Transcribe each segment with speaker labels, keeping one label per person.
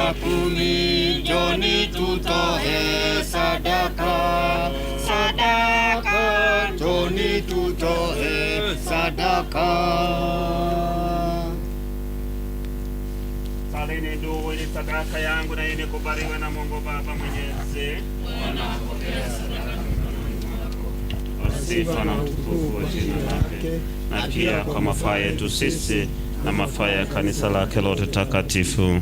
Speaker 1: cha kumi, njoni tutoe sadaka, sadaka, njoni tutoe sadaka.
Speaker 2: Salini ndugu, ili sadaka yangu na yenye kubarikiwa na Mungu Baba Mwenyezi. Kwa sifa na utukufu wa jina lake, na pia kwa mafaa yetu sisi na mafaa ya kanisa lake lote takatifu.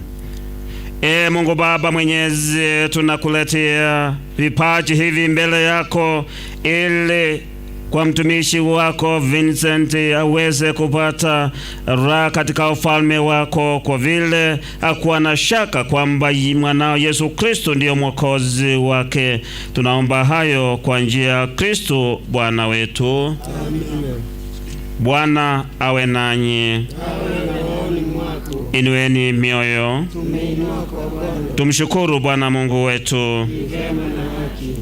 Speaker 2: Ee Mungu Baba Mwenyezi, tunakuletea vipaji hivi mbele yako ili kwa mtumishi wako Vincent aweze kupata raha katika ufalme wako, kwa vile hakuwa na shaka kwamba mwanao Yesu Kristo ndiyo mwokozi wake. Tunaomba hayo kwa njia ya Kristo Bwana wetu.
Speaker 3: Amina.
Speaker 2: Bwana awe nanyi.
Speaker 3: Awe na rohoni mwako.
Speaker 2: Inueni mioyo,
Speaker 3: Tumeinua kwa Bwana.
Speaker 2: tumshukuru Bwana Mungu wetu.
Speaker 3: Ni vyema na haki.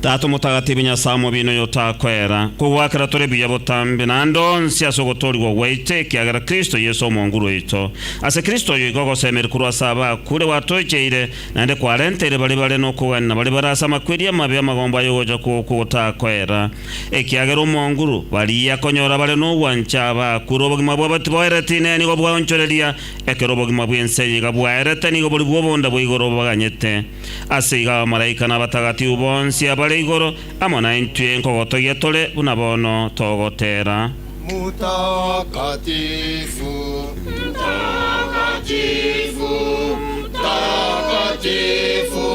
Speaker 2: Tata mutagatifu Nyasaye mubino yotakwera kugwakira turi buya butambi na ndonsi ase ogotorigwa gwaite ekiagera Kristo Yesu omonguru oito. Ase Kristo oyo igo ogosemeri korwa ase abakure gwatoicheire naende kwarenteire baria bare na okogania baria bare ase amakweri amabe amagombo aye ogocha kw'okwo gotakoera. Ekiagera omonguru baria konyora bare na ogwancha abakure obogima bwabo tiboereti inee nigo bwaonchoreria ekero obogima bw'ense eye iga bwaerete nigo bori bw'obonda bwa igoro bobaganyete. Ase igo abamalaika na abatagatifu bonsi abare igoro amo naintwe nkogotogia tore buna bono togotera.
Speaker 1: Mutakatifu, mtakatifu, mtakatifu,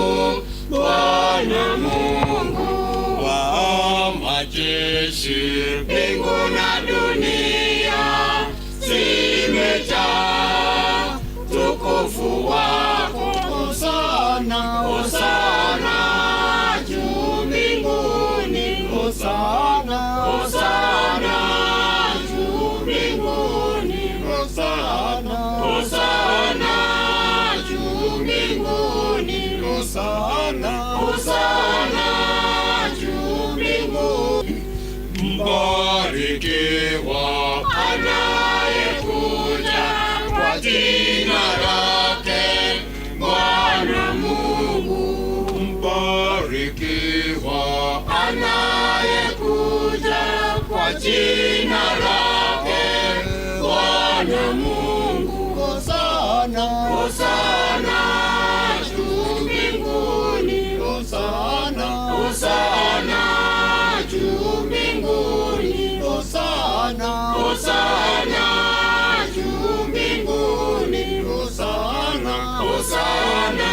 Speaker 1: Bwana Mungu wa majeshi, mbingu na dunia zimejaa tukufu wako. Hosana, hosana juu mbinguni, hosana, hosana juu mbinguni, hosana, hosana juu mbinguni, hosana, hosana juu mbinguni. Mbarikiwa anayekuja kwa jina lake Bwana Mungu. Mbarikiwa anayekuja kwa jina lake Bwana Mungu. Hosana, hosana juu mbinguni, hosana, hosana juu mbinguni, hosana, hosana juu mbinguni, hosana, hosana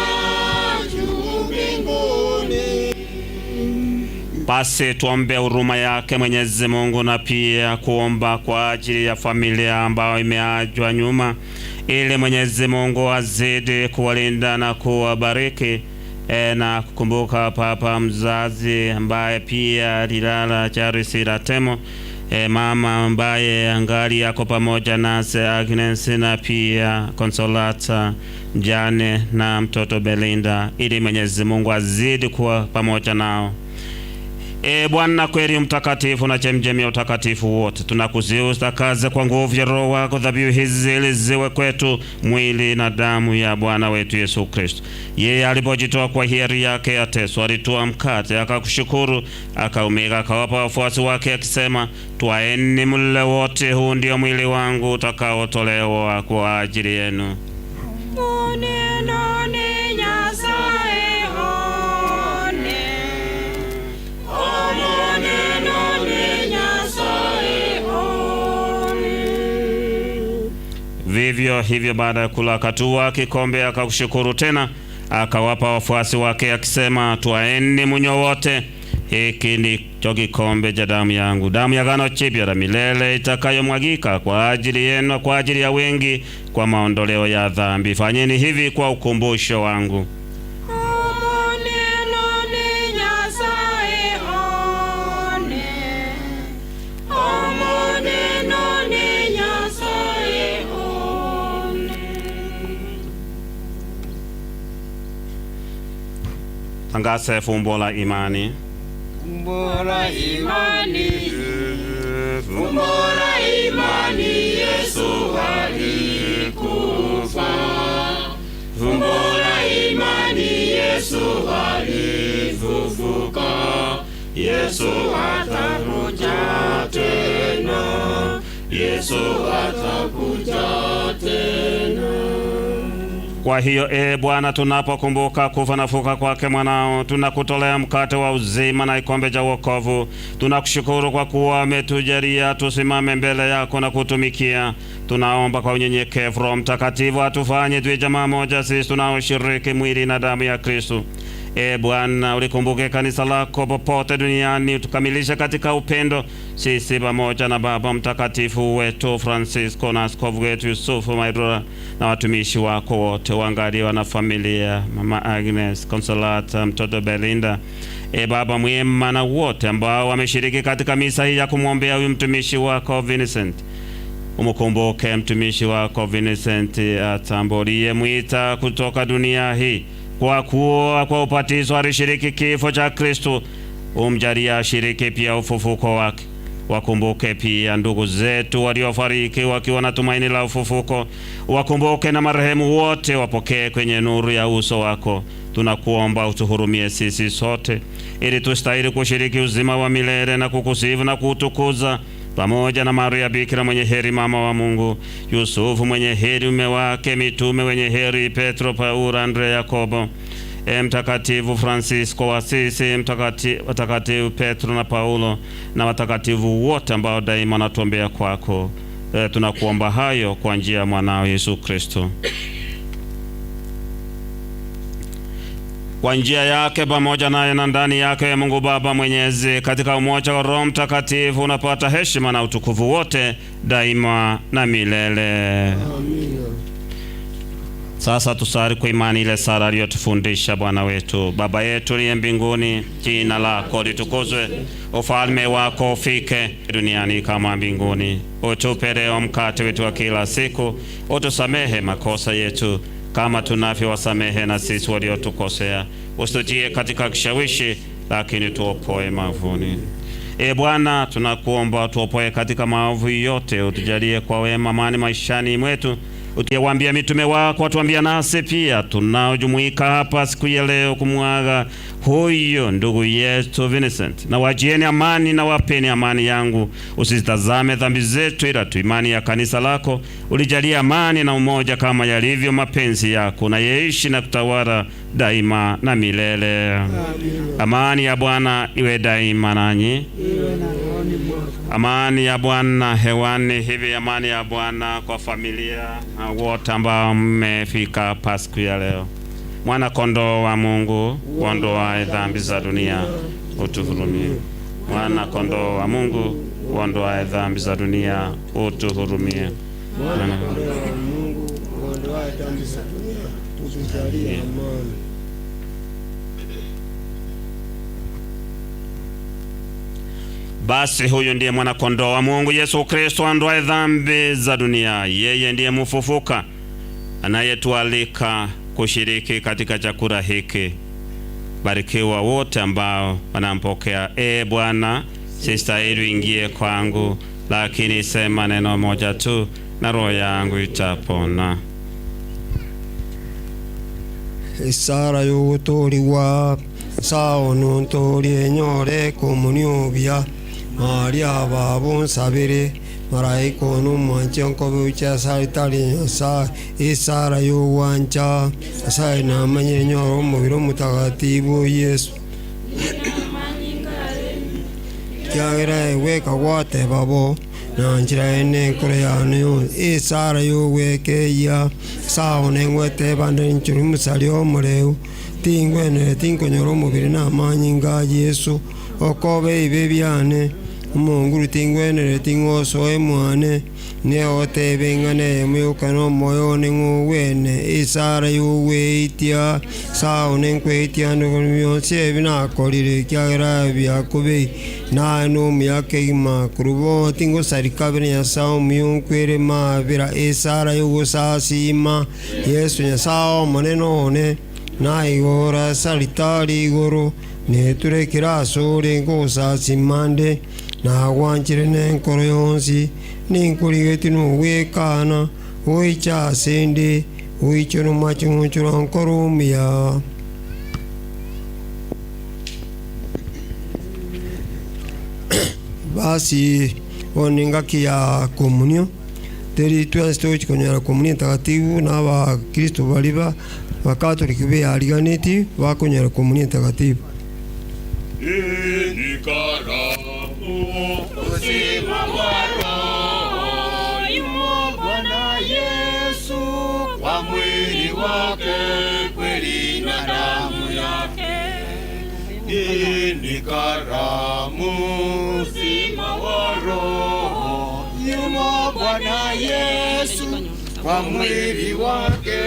Speaker 1: juu mbinguni.
Speaker 2: Basi tuombe huruma yake Mwenyezi Mungu na pia kuomba kwa ajili ya familia ambayo imeachwa nyuma, ili Mwenyezi Mungu azidi kuwalinda na kuwabariki na kukumbuka papa mzazi ambaye pia alilala Charles Ratemo, mama ambaye angali yako pamoja nasi Agnes, na pia Consolata mjane na mtoto Belinda, ili Mwenyezi Mungu azidi kuwa pamoja nao. E Bwana kweli mtakatifu na chemchemi ya utakatifu wote, tunakusihi utakaze kwa nguvu ya Roho wako dhabihu hizi ili ziwe kwetu mwili na damu ya Bwana wetu Yesu Kristo. Yeye alipojitoa kwa hiari yake ateswa, alitoa mkate, akakushukuru, akaumega, akawapa wafuasi wake akisema, twaeni mle wote, huu ndio mwili wangu utakaotolewa kwa ajili yenu.
Speaker 4: Muneno ni Nyasaye one. Omoneno ni Nyasaye one.
Speaker 2: Vivyo hivyo baada ya kula akatua kikombe, akakushukuru tena, akawapa wafuasi wake akisema, twaeni munywe wote, hiki ndicho kikombe cha damu yangu, damu ya agano jipya la milele, itakayomwagika kwa ajili yenu na kwa ajili ya wengi kwa maondoleo ya dhambi. Fanyeni hivi kwa ukumbusho wangu.
Speaker 4: Omoneno ni Nyasaye one. Omoneno ni Nyasaye one.
Speaker 2: Tangaze fumbo la imani.
Speaker 1: Fumbo la
Speaker 4: Imani, fumbo la imani, Yesu alikufa.
Speaker 2: Fumbo
Speaker 1: Yesu alifufuka, Yesu atakuja tena, Yesu atakuja tena.
Speaker 2: Kwa hiyo e Bwana, tunapokumbuka kufa na fuka kwake mwanao, tunakutolea mkate wa uzima na kikombe cha wokovu. Tunakushukuru kwa kuwa umetujalia tusimame mbele yako na kutumikia. Tunaomba kwa unyenyekevu Roho Mtakatifu atufanye tuwe jamaa moja sisi tunaoshiriki mwili na damu ya Kristo. E Bwana, ulikumbuke kanisa lako popote duniani, utukamilishe katika upendo, sisi pamoja na Baba Mtakatifu wetu Francisco na askofu wetu Yusufu Mairura na watumishi wako wote, waangaliwa na familia, Mama Agnes, Consolata, mtoto Belinda. E Baba mwema, na wote ambao wameshiriki katika misa hii ya kumwombea huyu mtumishi wako Vincent. Umukumbuke mtumishi wako Vincent atambulie mwita kutoka dunia hii, kwa kuwa kwa ubatizo alishiriki kifo cha Kristo, umjalie ashiriki pia ufufuko wake. Wakumbuke pia ndugu zetu waliofariki wakiwa na tumaini la ufufuko. Wakumbuke na marehemu wote, wapokee kwenye nuru ya uso wako. Tunakuomba utuhurumie sisi sote, ili tustahili kushiriki uzima wa milele na kukusifu na kuutukuza pamoja na Maria Bikira mwenye heri, mama wa Mungu, Yusufu mwenye heri mume wake, mitume wenye heri Petro, Paulo, Andrea, Yakobo, e Mtakatifu Francisco wa Asisi, watakatifu Petro na Paulo na watakatifu wote ambao daima wanatuombea kwako. E, tunakuomba hayo kwa njia ya mwanao Yesu Kristo. Kwa njia yake pamoja naye na ndani yake, Mungu Baba Mwenyezi, katika umoja wa Roho Mtakatifu unapata heshima na utukufu wote daima na milele.
Speaker 3: Amina.
Speaker 2: Sasa tusali kwa imani ile sala aliyotufundisha Bwana wetu. Baba yetu uliye mbinguni, jina lako litukuzwe, ufalme wako ufike duniani kama mbinguni. Utupe leo mkate wetu wa kila siku, utusamehe makosa yetu kama tunavyowasamehe na sisi waliotukosea, usitutie katika kishawishi, lakini tuopoe maovuni. E Bwana, tunakuomba tuopoe katika maovu yote, utujalie kwa wema amani maishani mwetu. Ukiwaambia mitume wako, watuambia nasi pia tunaojumuika hapa siku ya leo kumwaga huyo ndugu yetu Vincent. Na wajieni amani na wapeni amani yangu, usizitazame dhambi zetu, ila tu imani ya kanisa lako. Ulijalie amani na umoja kama yalivyo mapenzi yako, na yeishi na kutawala daima na milele.
Speaker 3: Amina.
Speaker 2: Amani ya Bwana iwe daima nanyi.
Speaker 3: Iwe na rohoni mwako.
Speaker 2: Amani ya Bwana hewani hivi, amani ya Bwana kwa familia na wote ambao mmefika hapa siku ya leo. Mwana kondoo wa Mungu uondoaye dhambi za dunia, utuhurumie. Mwana kondoo wa Mungu uondoaye dhambi za dunia, utuhurumie.
Speaker 3: Mwana kondoo wa Mungu uondoaye dhambi za dunia, utujalie amani.
Speaker 2: Basi huyu ndiye mwana kondoo wa Mungu Yesu Kristo aondoaye dhambi za dunia. Yeye ndiye mfufuka anayetualika kushiriki katika chakula hiki. Barikiwa wote ambao wanampokea. E Bwana, sistahili uingie kwangu, lakini sema neno moja tu na roho yangu itapona.
Speaker 3: Esara y'ogutoorigwa sawo nontorie enyore komuniobia maria babo nsabire maraika ono omwanche nkobe oche ase aritari Nyasaye esara y'ogwancha Nyasaye namanyire nyore omobere omotagatifu o Yesu kiagera egweka gwateba bo na nchira ene enkoro yane yonsi esara y'ogwekeia sawo nengweteba nde nchuri omusari omoreu tingwenere tinkonyora omobere na amanyinga a Yesu okobe ebibe biane omonguru tingwenere ting'osoe mwane neotebe ng'ana eyemo yoka na omoyo one ng'ogwene esara y'ogweitia sawo nenkweitia ndogo bionsi ebi nakorire kiagera biakobei naye na omuya kegima korwa tingosarika bere Nyasaye omuya onkwere mabera esara y'ogosasima Yesu Nyasaye omonene one naigora ase igoro neturekere ase ore nkogosasima nde nagwanchire na enkoro yonsi ninkorigeti nogwekana goicha ase nde goicha nomwachi ng'onchora nkoro omuya. Basi bono nengaki ya komunio, teri twensi togochia konyora komunio entagatifu na abakristo baria ba abakatoliki beariganeti bakonyora komunio entagatifu.
Speaker 1: Hii ni karamu uzima wa roho yumo Bwana Yesu kwa mwili wake kweli na damu yake. Hii ni karamu uzima wa roho yumo Bwana Yesu kwa mwili wake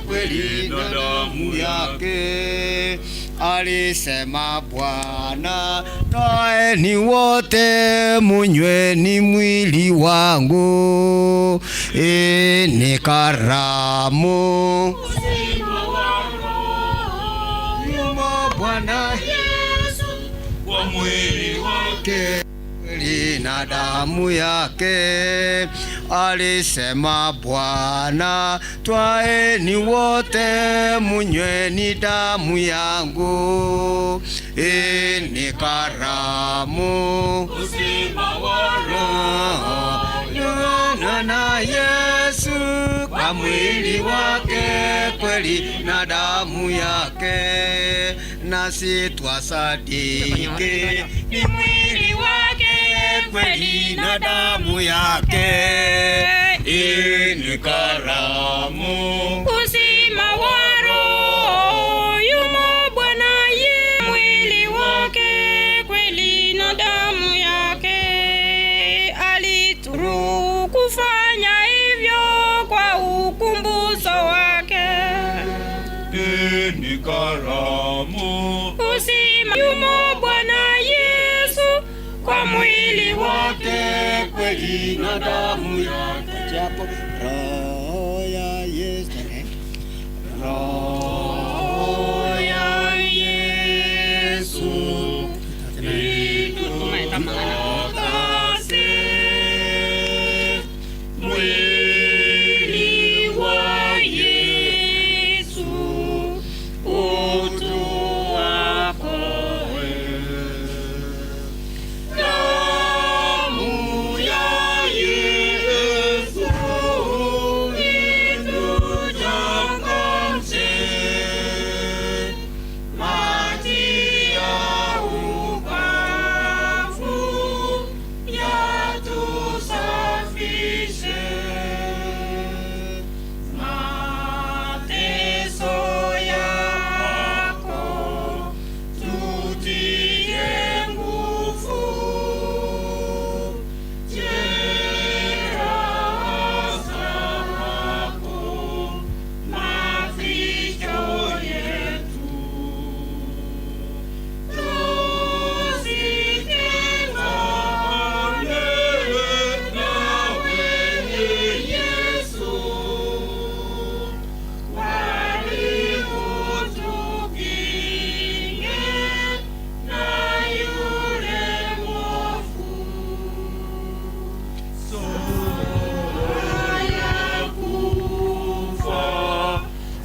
Speaker 1: kweli na damu yake. Alisema Bwana, twaeni wote munyweni mwili wangu. Hii ni karamu
Speaker 4: Uzima wa roho
Speaker 1: yumo Bwana
Speaker 4: Yesu
Speaker 1: kwa mwili wake kweli na damu yake. Alisema Bwana, twaeni wote munyweni damu yangu. Hii ni karamu
Speaker 4: uzima wa
Speaker 1: roho Yohana na Yesu kwa mwili wake kweli na damu yake, nasi twasadiki
Speaker 4: ni mwili wake
Speaker 1: kweli na damu yake. Hii ni karamu
Speaker 4: Uzima wa roho yumo Bwana ye mwili wake kweli na damu yake alituru kufanya hivyo kwa ukumbuzo wake.
Speaker 1: Hii ni karamu
Speaker 4: Uzima yumo Bwana Yesu kwa mwili wake
Speaker 1: wake kweli na damu yake.
Speaker 5: Japo roho ya Yesu
Speaker 1: Roho ya Yesu itutakase,
Speaker 4: mwili wa Yesu utuokoe.
Speaker 1: Damu ya Yesu itutakase, maji ya ubavu yatusafishe,
Speaker 4: Mateso yako
Speaker 1: tutie nguvu, jeraha zako
Speaker 4: maficho yetu,
Speaker 1: tusitengane nawe Yesu,
Speaker 4: bali utukinge na yule mwovu.
Speaker 1: ya kufa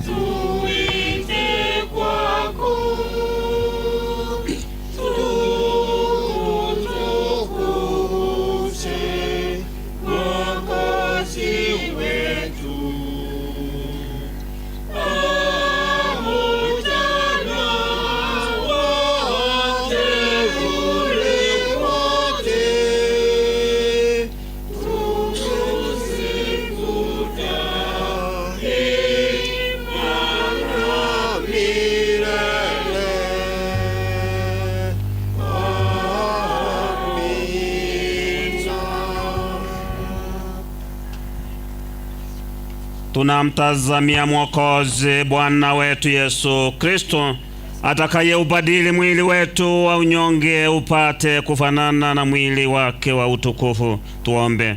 Speaker 1: tuite kwako, tukutukuze Mwokozi wetu pamoja na wateule wote.
Speaker 2: Tunamtazamia Mwokozi Bwana wetu Yesu Kristo atakayeubadili mwili wetu wa unyonge upate kufanana na mwili wake wa utukufu. Tuombe.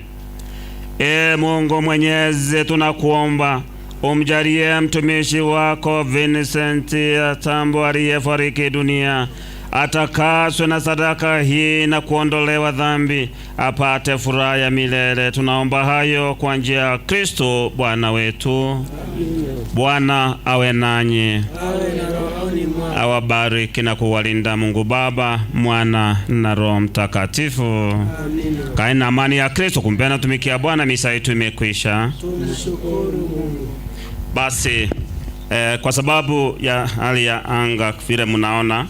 Speaker 2: Ee Mungu Mwenyezi, tunakuomba umjalie mtumishi wako Vincent Atambo aliyefariki dunia atakaswe na sadaka hii na kuondolewa dhambi, apate furaha ya milele. Tunaomba hayo kwa njia ya Kristo Bwana wetu. Bwana awe nanyi.
Speaker 3: Awe na rohoni mwako.
Speaker 2: Awabariki na kuwalinda Mungu Baba, Mwana na Roho Mtakatifu.
Speaker 3: Amina.
Speaker 2: Kaeni na amani ya Kristo. Kumpenda tumikia Bwana, misa yetu imekwisha.
Speaker 3: Tumshukuru Mungu.
Speaker 2: Basi kwa sababu ya hali ya anga vile mnaona,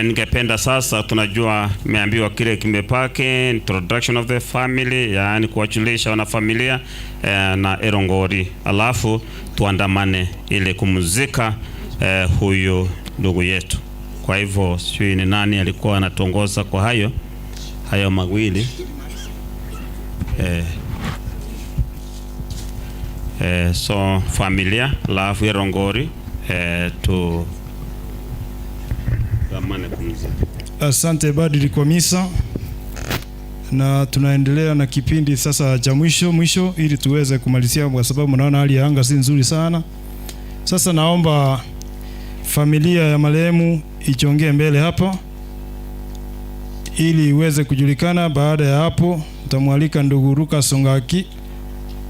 Speaker 2: ningependa sasa, tunajua imeambiwa kile kimepake introduction of the family, yaani kuwajulisha wanafamilia na erongori, alafu tuandamane ili kumzika huyu ndugu yetu. Kwa hivyo sijui ni nani alikuwa anatongoza kwa hayo mawili. So familia alafu erongori tu ramane kumzika.
Speaker 6: Asante badili kwa misa, na tunaendelea na kipindi sasa cha mwisho mwisho ili tuweze kumalizia, kwa sababu naona hali ya anga si nzuri sana. Sasa naomba familia ya marehemu ichongee mbele hapa ili iweze kujulikana. Baada ya hapo nitamwalika ndugu Lucas Ongaki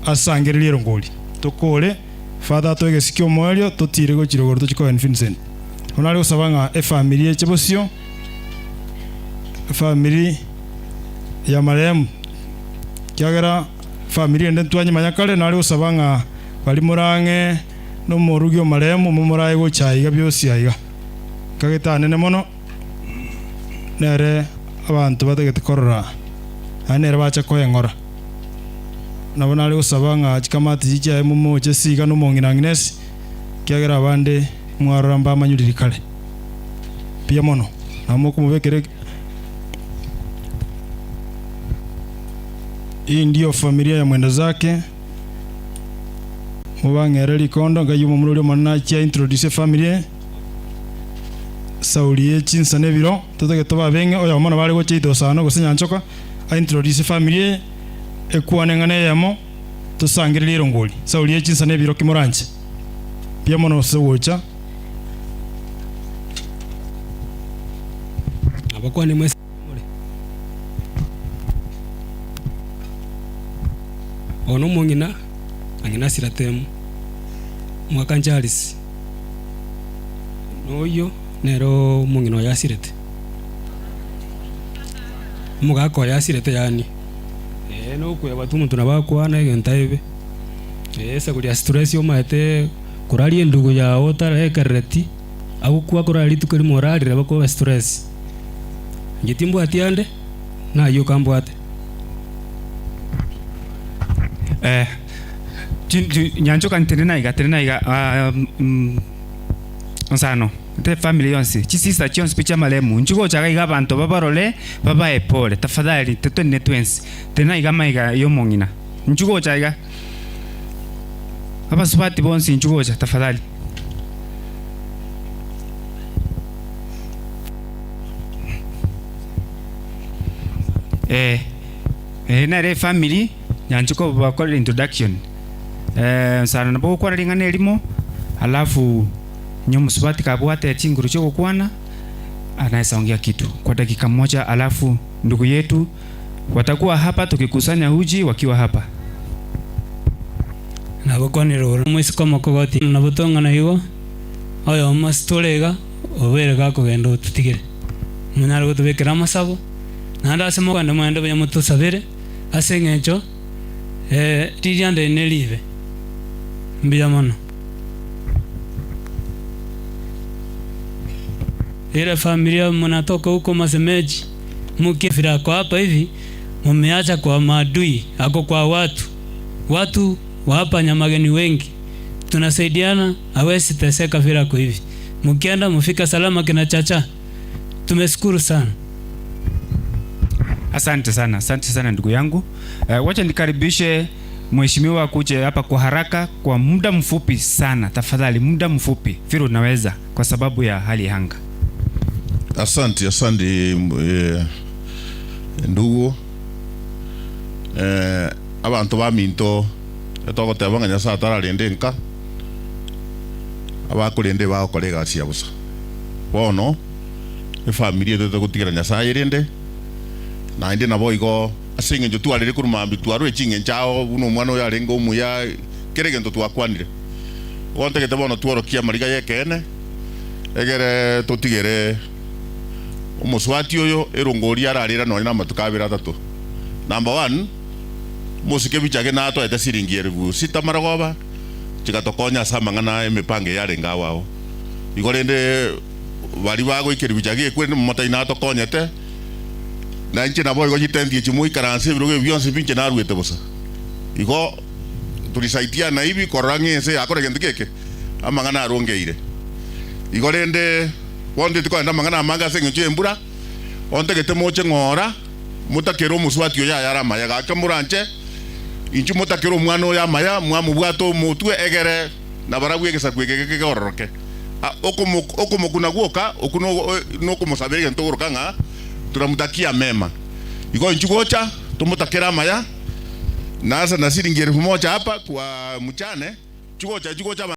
Speaker 6: asangererie rongori tukure father twege sikio mwerio tutire gochirogoro tuchikoen Vincent onari gosaba ng'a efamily eche bosio efamily ya marehemu kiagera family ende ntwanyimanya kare nari gosaba ng'a bari morang'e na omorugi o marehemu momorae gocha iga biosi aiga kagete anene mono nere abanto batagete korora naende nere bacha koeng'ora nabo nare gosaba ng'a chikamati chichiaye momoche siga na omong'ina Agnes kiagera abande mwarora mbamanyuriri kare mbuya mono nabo mokomobekera Hii ndiyo familia ya mwenda zake mobang'ere rikondo ngai omomura oria omonene achia introduce efamily eye Sauli ye chinsa na ebiro totagete tobabeng'e oyomo nabo are gocha Idosano gose Nyanchoka aintroduce efamily eye ekwane ng'a neyemo tosangererie erongori Sauli ye chinsa na ebiro ki moranche mbuya mono ase ogocha.
Speaker 7: Nabakwane mwese more. Oyo nomong'ina ang'ina Siratemu, omwaka Charles, noyio nere omong'ina oyo asirete, omogaka oyo asirete yaani, eh nokweba tu omonto nabo akwana egento aibe, eh esaku ria stress omaete koraria endugu yago otarekerereti, agokwa korara rituko erimo orarire bakobe stress. Inche timbwati ande, nayio okambwate.
Speaker 8: Eh, chi- chi- nyanchoka ntenena iga tenena iga ah, mm, nsano te family yonsi chisista chionsi pi chiamaremu nchigochaga iga abanto babarore babae pole tafadhali totenene twensi tenena iga amaiga ya omong'ina nchigocha iga abasubati bonsi nchigocha tafadhali. Eh, eh, nere efamily nyanche kobakorera introduction eh, nsana nabo gokwana ring'ana erimo alafu onye omosubati kabwate chinguru chia ogokwana anaweza ongea kitu kwa dakika moja, alafu ndugu yetu watakuwa hapa tukikusanya uji wakiwa hapa.
Speaker 7: Nagokwanera ore omoiseke omokogoti na botong'ana igo, oyomo ase tore iga, obeire gakogenda ototigere. Monyare gotobekera amasabo, naende ase mogende mogende buya motosabere, ase eng'encho ririanda eri neribe. Mbuya mono. Ile familia mnatoka huko masemeji, mkifika kwa hapa hivi mumeacha kwa maadui ako kwa watu watu wa hapa Nyamageni wengi tunasaidiana, hawezi teseka vile ako hivi. Mkienda mfika salama kina Chacha, tumeshukuru sana.
Speaker 8: Asante sana, asante sana ndugu yangu. Wacha nikaribishe mheshimiwa akuje hapa kwa haraka kwa muda mfupi sana, tafadhali, muda mfupi vile unaweza, kwa sababu ya hali ya anga.
Speaker 9: Asante, asante ndugu abanto baminto etogoteba ng'a Nyasaye atararende nka abakorende bagokora egasi ya bosa bono efamiri etete gotigera Nyasaye erende naende nabo igo ase eng'encho twarire korwa mambia twarure ching'encho ao buna omwana oyo arenge omuya kera egento twakwanire. Igo ntagete bono tworokie amariga ya ekeene Egere totigere omoswati oyo erongori ararera nonya na amatuko abere atato. Number one, mosike bichage natoete siringi elifu sita marogoba, chigatokonya ase amang'ana emipango eye arenge ao ao. Igo rende baria bagoikeria bichage ekwe motai natokonyete, na inche naboigo chitenti echi moikaranse ebirogo ebi bionsi pi inche naruete bosa. Igo tulisaitiana hivi korora ng'a ense yakora gento ki eke? Amang'ana arongeire. Igo rende bono titikoenda amang'ana amange ase engencho y'embura, ontagete moche ng'ora, motakere omosubati oyo ayare amaya. Gaki moranche inchuo motakere omwana oyo amaya, mwamobwata omotwe egere nabarabwo egesaku eke keororoke. Okomokuna gwoka okwo nokomosabera egento ogoroka ng'a tunamutakia mema. Igo inchuo gocha tomotakere amaya, nasa na siringi elfu moja hapa kwa mchane, chigocha chigocha.